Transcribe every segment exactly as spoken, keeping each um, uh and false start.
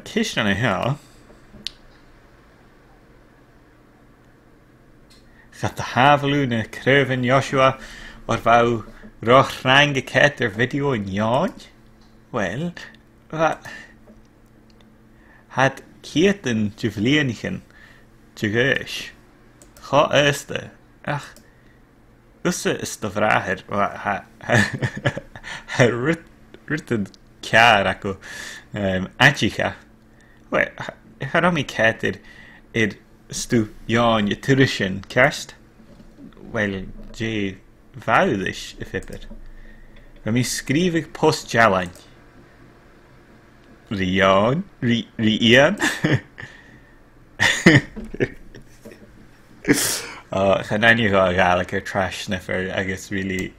Ceist an-seo. Cha do shàbhail thu na craobhan, Joshua, oir bha thu ro thrang a' coimhead air video an fheadhainn? Uill, bha, tha iad ceudan de bhliadhnaichean de dh'aois. Cho aosta, ach thusa is do bhràthair, bha, tha, tha, tha rud, rudan ceàrr aca, um, aidichte. Uill, cha, cha robh mi a' coimhead air, air stuth eòin an turas sin, ceart? Uill, dè bha thu ris, a Phiobair? Bha mi a' sgrìobhadh post-dealain. Ri Iain, ri, ri Iain. Ò, chan aithne dhomh a' Ghàidhlig air Trash Sniffer agus really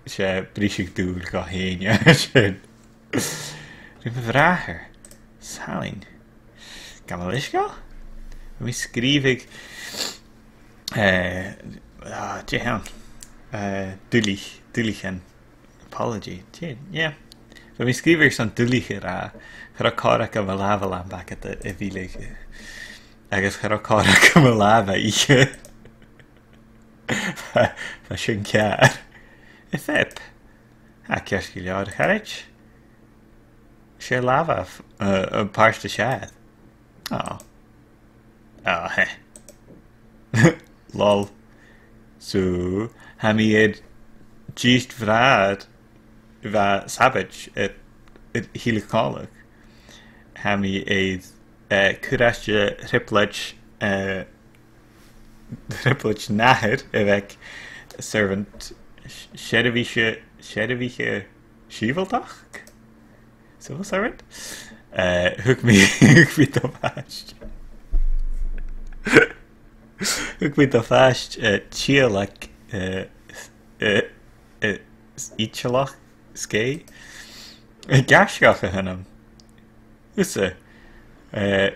's e briseadh-dùil dhomh fhèin a tha sin. Ri mo bhràthair, Sailinn. Gabh mo leisgeul? Bha mi a' sgrìobhadh, eh, ah, dè th' ann? Eh, duilich, duilich an apology. Dè, yeah. Bha mi a' sgrìobhadh airson duilich a ràdh, cha robh còir agam mo làmh a leum agad a, a mhilleadh. Agus cha robh còir agam mo làmh a ithe. Bha, bha sin ceàrr. A Phiob, tha ceart gu leòr, a charaid. 'S e làmh, uh, am pàirt as fheàrr. Ò. Ò, he. Lol. So, tha mi air dithis bhràthair a bha sabaid air, air a thilleadh còmhla. Tha mi air, eh, cur às dèidh thrioblaid, eh, thrioblaid nathair a bh' aig servant, s-, seirbhíse, seirbhíse sìobhaltachd? Civil servant? Eh, thug mi, thug mi do phàiste. Thug mi do phàiste, eh, tiodhlac, eh, eh, eh, itealach sgèith. Eh, gaisgeach a th' annam. Thusa, eh,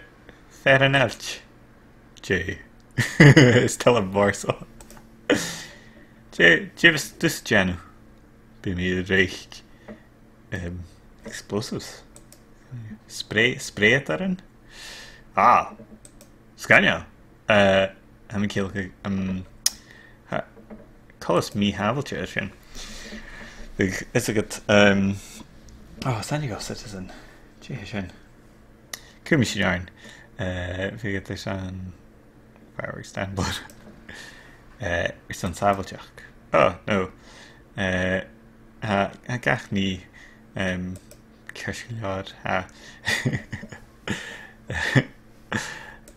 fear an ailt. Dè? Is toil leam morsel. Dè, dè bhios tusa a' dèanamh? Bidh mi a' reic, um, explosives. Spray, sprayadairean? Ah, sgoinneil. Uh, tha mi a' ciallachadh, um, tha coltas mì-shàbhailte air sin. Bhiodh, is agad, um, oh, 's aithne dhomh Citizen. Dè tha sin? Cumaidh sinn oirnn. Eh, bhiodh iad airson fireworks standby. Eh, airson sàbhailteachd. Oh, no. Eh, tha, tha gach nì, em, ceart gu leòr, tha.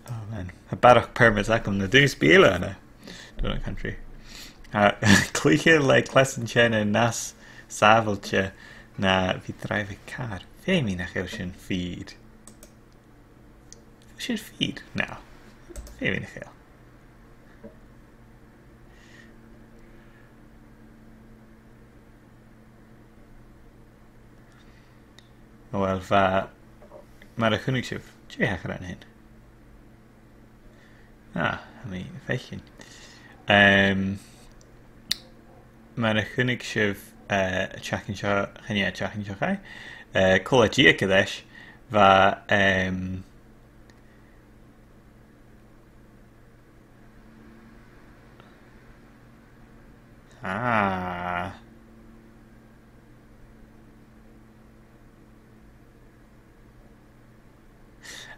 Oh, man. Tha barrachd permits agam na dùs-beatha ann an Donut Country. Tha cluiche le cleasan teine nas sàbhailte na bhith a' draibheadh càr. Feumaidh nach eil sin fìor. Sin fìor? No. Feumaidh nach eil. O uill, bha, mar a chunnaic sibh, dè thachair an sin? Ah, tha mi a' faicinn. Em, mar a chunnaic sibh, eh, an t-seachdain seo, chan e an t-seachdain seo chaidh, eh, còmhla deug air ais, bha, em, ah.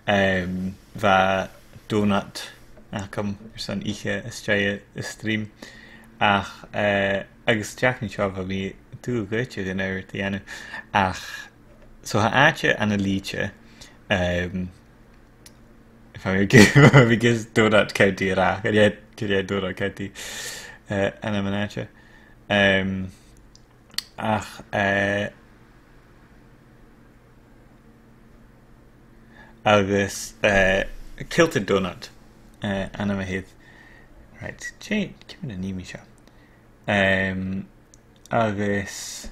Em, bha donut agam airson ithe às dèidh an stream. Ach, eh, agus an t-seachdain seo bha mi dùil gun robh an obair a dhèanamh. Ach, so tha àite ann an Lìde, em, bha mi ag, bha mi ag iarraidh Donut County a ràdh, gun e, gun e Donut County, eh, ainm an àite. Em, Ach, eh, agus, eh, Kilted Donut, eh, ainm a th' air. Right, dè, ciamar a nì mi seo? Em, agus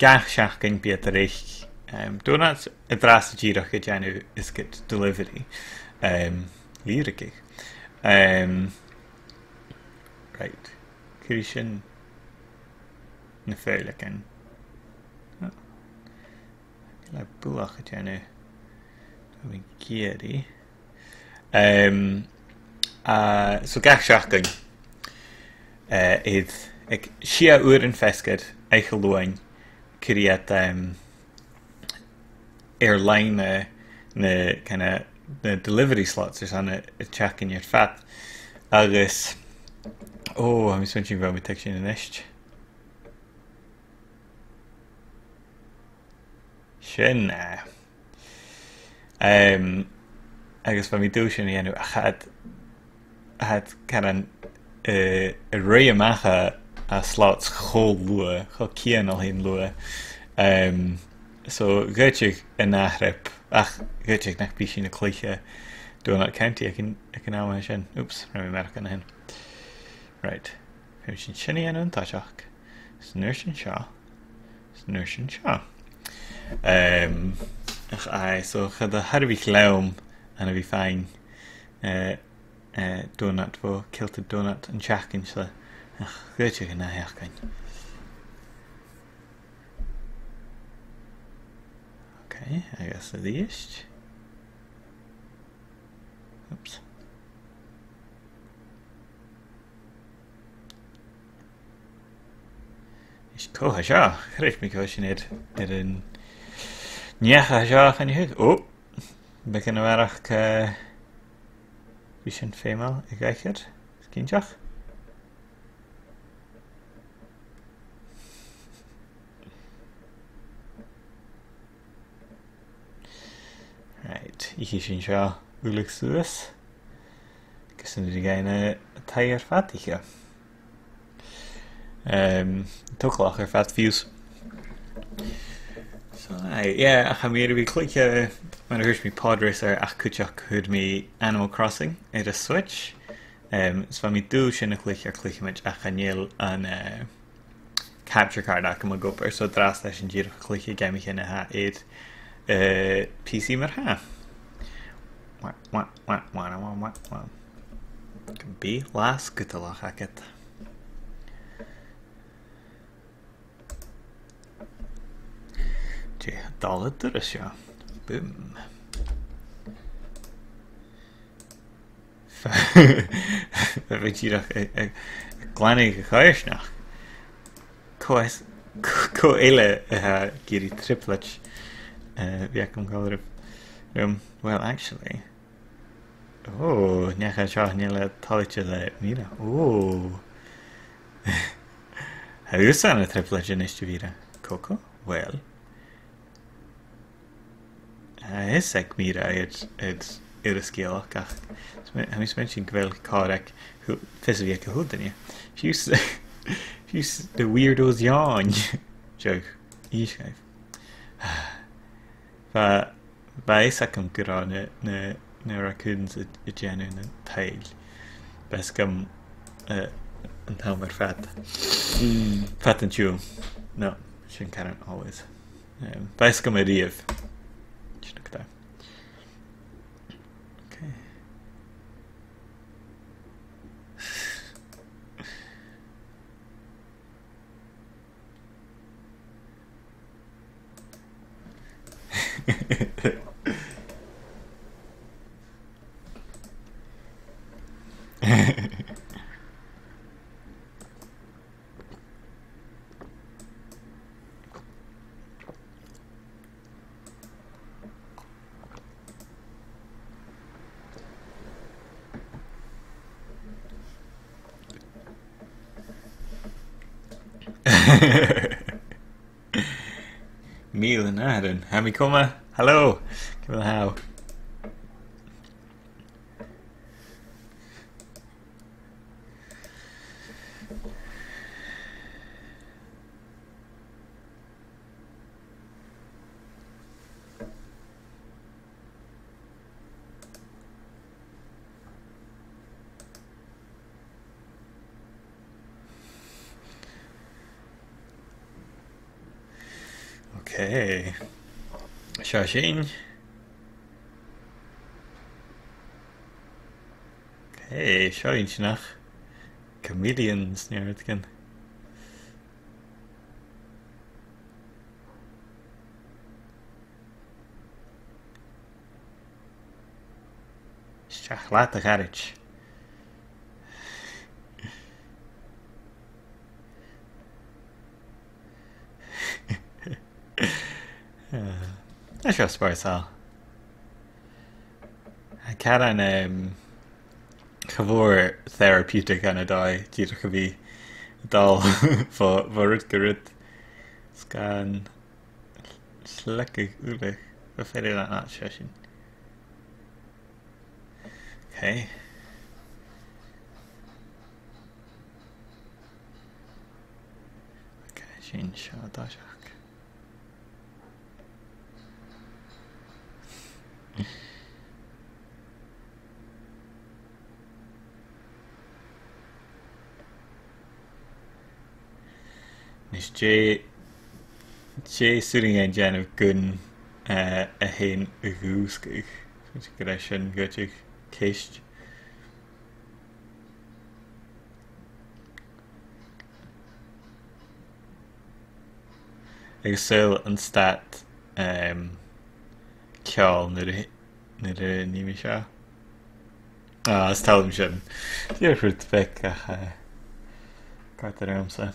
gach seachdain bidh iad a' reic, em, donuts an-dràsta dìreach a' dèanamh is gum bi delivery, em, lìbhrigeadh. Em, right, cuiridh sinn na fèileagan. Oh. Bidh e buileach a' dèanamh. Tha mi ag iarraidh. Um, uh, so gach seachdain, uh, iad aig sia uairean feasgar oidhche Luain, cuiridh iad, um, air-loidhne na, na kind of na delivery slots airson a, a sheachdain air fad. Agus, oh, tha mi a' smaointinn gu bheil mi a' tuigsinn a-nis. Sin e. Um, agus bha mi an dùil sin a dhèanamh, ach tha iad, tha iad caran, uh, a' ruith a-mach à, à slots cho luath, cho cianail fhèin luath. Um, so, dh'fhaodte an ath thrip, ach dh'fhaodte nach bi sinn a' cluiche Donut County aig an, aig an àm sin. Oops, rinn mi mearachd an sin. Right. Feumaidh sinn sin a dhèanamh an toiseach. 'S an uair sin seo. 'S an uair sin seo. Um, ach aye, so cha do thairbhich leam a bhith faighinn, uh, uh, donut bho Kilted Donut an t-seachdain seo. Ach dh'fhaodte gun ath sheachdain. Okay, agus a-rithist. Oops. Is cò tha seo? Chreid mi gu bheil sinn air, air an neach a tha seo a choinneachadh. Oh! Beagan a bharrachd, uh, bidh sin feumail a dh'aithghearr, cinnteach. Right, ithidh sinn seo uile suas. Agus an uair sin an taigh air fad, ithidh. Um, togalach air fad fiù 's. So, aye, yeah, ach tha mi air a bhith a' cluich, mar a thuirt mi, Podracer, ach cuideachd fhuair mi Animal Crossing air an Switch. Um, is bha mi an dùil sin a chluich, a chluicheamaid, ach chan eil an, uh, capture card agam ag obair, so an-dràsta tha sinn dìreach a' cluich geamaichean a tha air, uh, P C mar-thà. Wah, wah, wah, wah, wah, wah, wah. Gum bi latha sgudalach agad. Dè tha dol an turas seo? Boom. Bha mi dìreach a', a', a' glanadh a' choimhearsnachd. Cò às, cò eile a tha ag iarraidh trioblaid, eh, bhith agam còmhla rium? Um, well, actually. Oh, neach an seo, chan eil e toilichte le Mira. Oh. Tha thusa ann an trioblaid a-nis, a Mhìle. Coco? Well. Tha fios aig Mira air, air, air an sgeulachd, ach tha mi, tha mi a' smaointinn gu bheil còir aig, fios a bhith aig a h-uile duine. Fiù 's, fiù 's na weirdos dheòin. Joke. Is gaibh. Bha, bha fios agam gun robh na, na, na raccoons a', a' dèanamh nan tadhal. Bha fios agam, eh, an t-àm air fad. Mm. Fad an t-siubhail. No, sin caran always. Um, bha fios agam a-riamh. Sin agad e. Okay. Mìle na fhàireadh. Tha mi coma. Hello. Ciamar a tha thu? Okay. Seo sinn. Okay, seo inntinneach. Chameleons, no rudeigin. Seach leat, a charaid. Tha seo spòrsail. Tha e caran, em, cha mhòr therapeutic ann an dòigh, dìreach a bhith a' dol bho, bho rud gu rud. 'S gan sleigeadh uile, bha fear eile an àite sin. Okay. Okay, sin seo an toiseach. Nis, dè, dè 's urrainn dhuinn a dhèanamh gun, eh, a h-aon a dhùsgadh? Gu bheil sin gu dearbh ceist. Agus saoil an stad, em, ceòl nuair a, nuair a nì mi seo. Ah, is toil leam sin. Dìreach rud beag ach, eh, ceart gu leòr.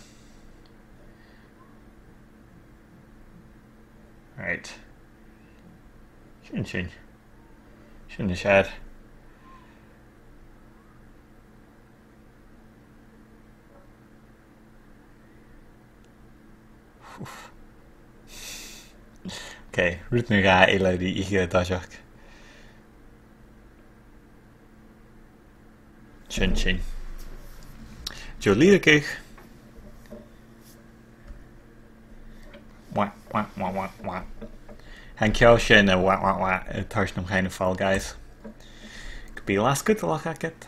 Right. Sin sin. Sin as fheàrr. Oof. Okay, rud no dhà eile ri ithe an toiseach. Sin sin. Deagh lìbhrigeadh. Wah, wah, wah, wah, wah. Tha an ceòl sin a wah, wah, wah, a' toirt nam chuimhne Fall Guys. Gum bi latha sgoinneil agad.